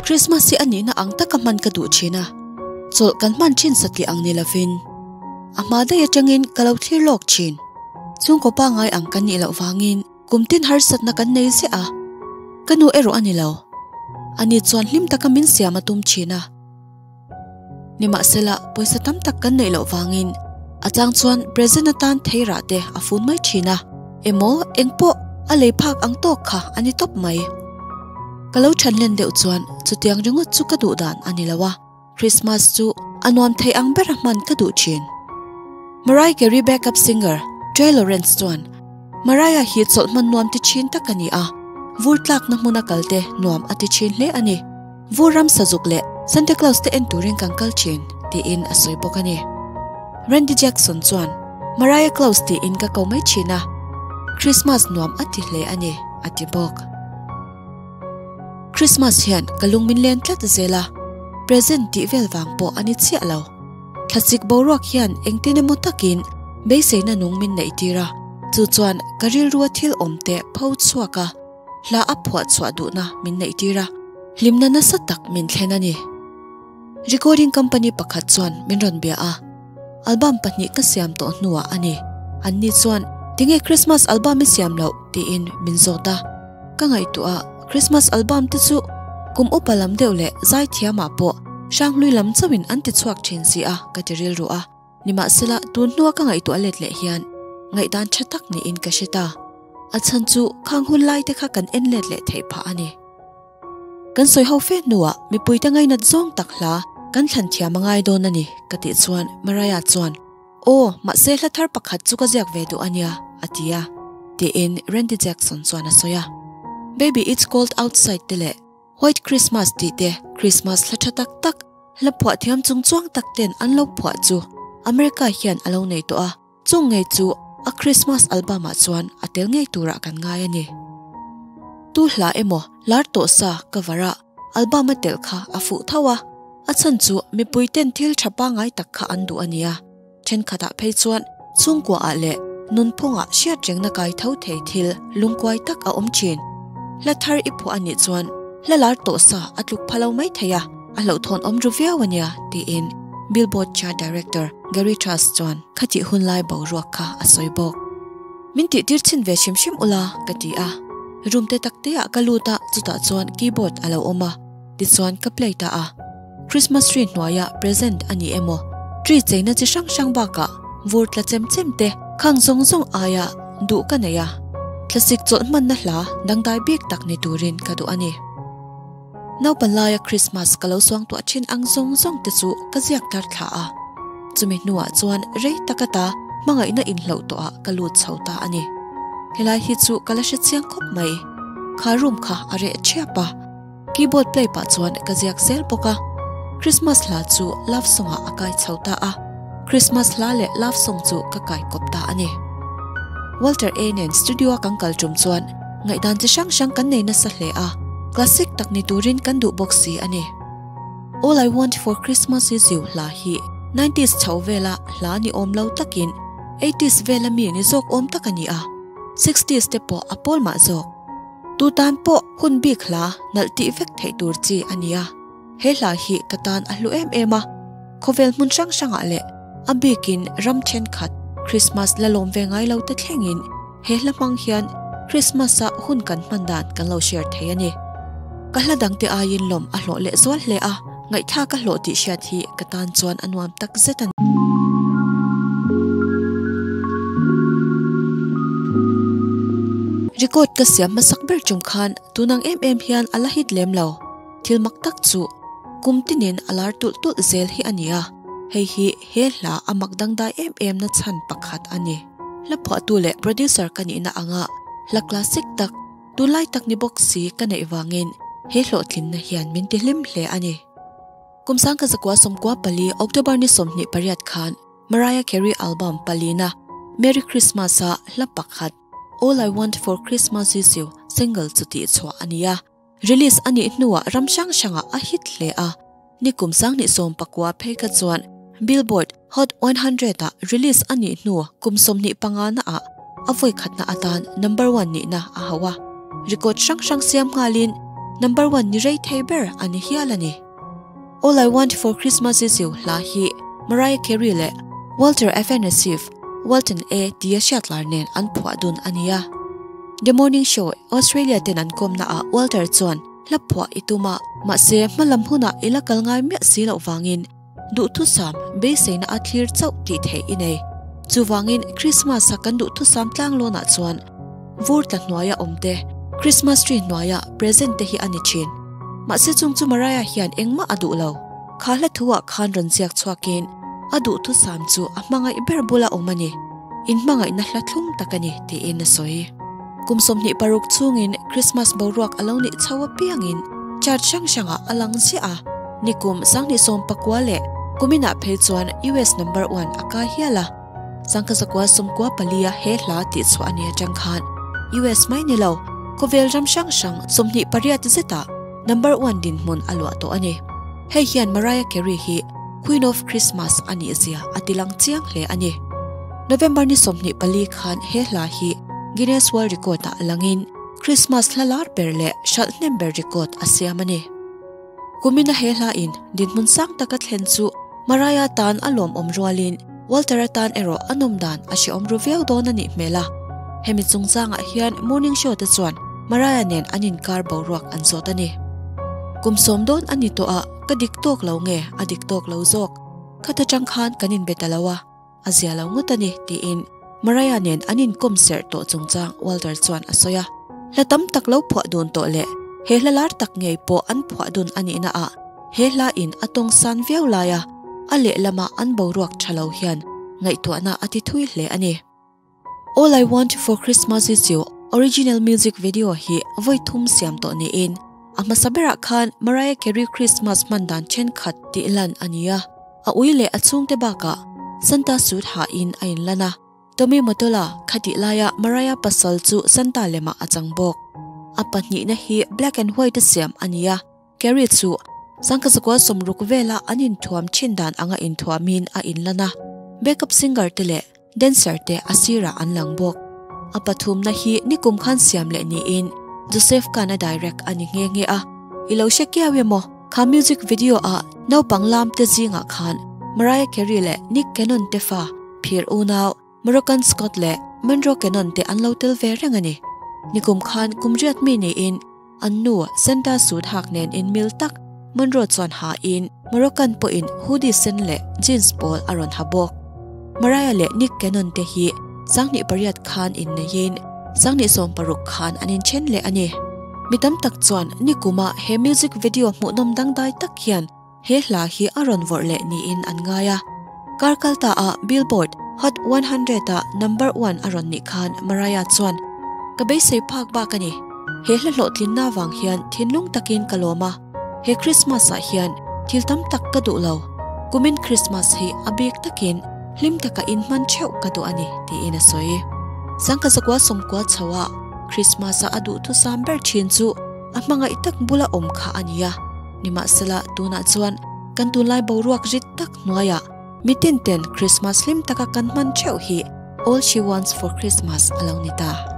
Christmas hi a nihna ang taka hman ka duh thin a, chawlh kan hman thin satliah ang ni lovin a hma daih atangin ka lo thlir lawk thin. Chhungkaw pangngai ang kan nih loh vangin kum tin harsatna kan nei ziah a, ka nu erawh a ni lo. Ani chuan hlim taka min siam a tum thin a. Nimahsela, pawisa tam tak kan neih loh vangin a chang chuan present atan theirah te a fun mai thin a, emaw engpawh a lei phak ang tawk kha a ni tawp mai. Ka lo than len deuh chuan chutiang ringawt chu ka duh dan a ni lo a, Christmas chu a nuam thei ang bera hman ka duh thin. Mariah Carey backup singer Trey Lawrence chuan Mariah hi chawlh hman nuam ti thin tak a ni a, vur tlakna hmuna kalte nuam a ti thin hle a ni. Vur ram sazuk leh Santa Claus te en turin kan kal thin, tiin a sawi bawk a ni. Randy Jackson chuan, Mariah Claus tiin ka ko mai thin a, Christmas nuam a ti hle a ni, a ti bawk. Christmas hian ka lung min len tlat zel a, present tih vel vang pawh a ni chiah lo. Thlasik boruak hian engtin emaw takin beiseina nung min neih tir a, chu chuan ka rilrua thil awm te pho chhuak a, Hla a phuah chhuah duhna min neih tir a, hlimna nasa tak min thlen a ni. Recording company pakhat chuan min rawn bia a, album pahnih ka siam tawh hnuah a ni. Anni chuan, Tinge Christmas album i siam loh? tiin min zawt a. Ka ngaihtuah a, Christmas album te chu kum upa lam deuh leh zaithiamah pawh hranghlui lam chauhin an ti chhuak thin si a ka ti rilru a. Nimahsela, tun hnua ka ngaihtuah let leh hian ngaihdan tha tak niin ka hre ta. A chhan chu khang hun lai te kha kan en let leh theih phah a ni. Kan sawi ho fe hnuah mipuite ngainat zawng tak hla kan thlan thiam a ngai dawn a ni ka tih chuan Mariah chuan, Aw, mahse hla thar pakhat chu ka ziak ve duh a nia, a ti a, tiin Randy Jackson chuan a sawi a. Baby it's cold outside te leh White Christmas tih te Christmas hla tha tak tak, hla phuah thiam chung chuang tak ten an lo phuah chu America hian a lo nei tawh a, chung ngei chu a Christmas album ah chuan a tel ngei turah kan ngai a ni. Tu hla emaw lar tawh sa cover a album a telh kha a fuh tho a, a chhan chu mipui ten thil tha pangai tak kha an duh a nia. Thenkhatah phei chuan chhungkuaah leh nunphungah hriatrengna kai tho thei thil lungkuai tak a awm thin. Hla thar i phuah a nih chuan hla lar tawh sa a tluk pha lo mai thei a, a hlauhthawn awm ru viau a nia, tiin Billboard chart director Gary Truss chuan khatih hunlai boruak kha a sawi bawk. Min tihtir chhin ve hrim hrim ula, ka ti a. Room te tak teah ka lut a, chutah chuan keyboard a lo awm a. Tichuan ka play ta a, Christmas tree hnuaia present a ni emaw, tree cheina chi hrang hrang bakah vur tla chem chem te khang zawng zawng aia duh ka nei a, thlasik chawlh hmanna hla dangdai bik tak ni turin ka duh a ni. Naupan laia Christmas ka lo suang tuah thin ang zawng zawng te chu ka ziak tar thla a, chumi hnuah chuan rei tak ata hmangaihna inhloh tawhah ka lut chho ta a ni. Helai hi chu ka la hre chiang khawp mai, kha room kha a reh thiap a. Keyboard play pah chuan ka ziak zel bawk a, Christmas hla chu love song ah a kai chho ta a, Christmas hla leh love song chu ka kai kawp ta a ni. Walter A nen studio a kan kal tum chuan ngaihdan chi hrang hrang kan nei nasa hle a, classic tak ni turin kan duh bawk si a ni. All I Want For Christmas Is You hla hi nineties chho vela hla ni awm lo takin eighties vela mi ni zawk awm tak a ni a, sixties te pawh a pawl mah zawk. Tu tan pawh hun bik hla nalh tih vek theih tur chi a ni a, he hla hi ka tan a hlu em em a, khawvel hmun hrang hrangah leh a bikin ram thenkhat Christmas la lawm ve ngai lo te thlengin he hla hmang hian Christmas a hun kan hman dan kan lo share thei a ni. Ka hla dangte aiin lawm a hlawh leh zual hle a, ngaihthlak a hlawh tih hriat hi ka tan chuan a nuam tak zet a ni. Record ka siam hmasak ber chung khan tunang em em hian a la hit lem lo. Thil mak tak chu kum tinin a lar tulh tulh zel hi a ni a, hei hi he hla a mak dangdai em em na chhan pakhat a ni. Hla phuahtu leh producer ka nihna anga hla classic tak, tunlai tak ni bawk si ka neih vangin he hlawhtlinna hian min tihlim hle a ni. Kum sangka zakua 14 October ni 28 khan Mariah Carey album palina Merry Christmas a hla pakhat All I Want For Christmas Is You single chu tihchhuah a ni a. Release a nih hnuah ram hrang hrangah a hit hle a. Ni kum 2019 phei kha chuan Billboard Hot 100 ah release a nih hnu kum 25 na ah a vawi khatna atan number one nihna a hauh a. Record hrang hrang siam nghalin number one ni rei thei ber a ni hial a ni. All I Want For Christmas Is You hla hi Mariah Carey leh Walter Afanasieff, Walton A tia hriatlar nen an phuah dun a ni a. The Morning Show, Australia ten an kawmna ah Walter chuan hla phuah i tum a, mahse hmalam hunah i la kal ngai miah si loh vangin duhthusam beiseina a thlir chauh tih theih i nei. Chuvangin Christmas a kan duhthusam tlanglawnah chuan vur tla hnuaia awm te, Christmas tree hnuaia present te hi a ni thin. Mahse chung chu Mariah hian engmah a duh lo. Kha hla thu ah khan rawn ziak chhuakin a duhthusam chu a hmangaih ber bula awm a ni. Inhmangaihna hla thlum tak a ni tiin a sawi. Kum 26 chhungin Christmas boruak a lo nih chho apiangin church hrang hrangah a lang ziah a, nikum 2019 leh kuminah phei chuan US number one a kai hial a. 1994 a he hla tih chhuah a ni atang khan US mai ni lo, khawvel ram hrang hrang 28 zetah number one dinhmun a luah tawh a ni. Hei hian Mariah Carey hi Queen of Christmas a nih zia a ti lang chiang hle a ni. November ni 24 khan he hla hi Guinness World Record ah langin Christmas hla lar ber leh hralh hnem ber record a siam a ni. Kumina he hla in dinhmun sang taka thlen chu Mariah tan a lawmawm rualin Walter-a tan erawh a nawm dan a hrehawm ru viau dawn a nih hmel a. Hemi chungchangah hian Morning Show te chuan Mariah nen an inkar boruak an zawt a ni. Kum sawm dawn a ni tawh a, ka dik tawk lo nge a dik tawk lo zawk? Khat atang khan kan inbe ta lo a, a zia lo ngawt a ni, tiin Mariah nen an inkawm serh tawh chungchang Walter chuan a sawi a. Hla tam tak lo phuah dun tawh leh he hla lar tak ngei pawh an phuah dun a nihna ah he hla in a tawng san viau lai a, a lehlama an boruak tha lo hian ngaihtuahna a ti thui hle a ni. All I Want For Christmas Is You original music video hi vawi thum siam tawh niin a hmasa berah khan Mariah Carey Christmas hman dan thenkhat tih lan a ni a, a ui leh a chhungte bakah Santa suit hahin a inlan a. Tommy Mottola khatih laia Mariah pasal chu Santa lemah a chang bawk. A pahnihna hi black and white a siam a ni a, Carey chu sangkazakua sawmruk vela an inthuam thin dan anga inthuamin a inlan a, backup singer te leh dancer te a sirah an lang bawk. A pathumna hi nikum khan siam leh niin Joseph Kahn a direct a ni nghe nghe a, I lo hre kiau emaw? Kha music video ah naupang lam te zingah khan Mariah Carey leh Nick Cannon te fa phir unau Moroccan Scott leh Monroe Cannon te an lo tel ve reng a ni. Nikum khan kum riat mi niin an nu Santa suit hak nen inmil tak Monroe chuan ha in Moroccan pawhin hoodie sen leh jeans pawl a rawn ha bawk. Mariah leh Nick Cannon te hi 2008 khan inneihin 2016 khan an inthen leh a ni. Mi tam tak chuan nikuma he music video hmuhnawm dangdai tak hian he hla hi a rawn vawrh leh niin an ngai a. Kar kal ta ah Billboard Hot 100 ah number one a rawn nih khan Mariah chuan, Ka beisei phak bak a ni. He hla hlawhtlinna vang hian thinlung takin ka lawm a. He Christmas ah hian thil tam tak ka duh lo. Kumin Christmas hi a bik takin hlim taka inhman theuh ka duh a ni, tiin a sawi. 1990 chho ah Christmas a a duhthusam ber thin chu a hmangaih tak bula awm kha a ni a. Nimahsela, tunah chuan kan tunlai boruak rit tak hnuaiah mitin ten Christmas hlim taka kan hman theuh hi All She Wants For Christmas a lo ni ta.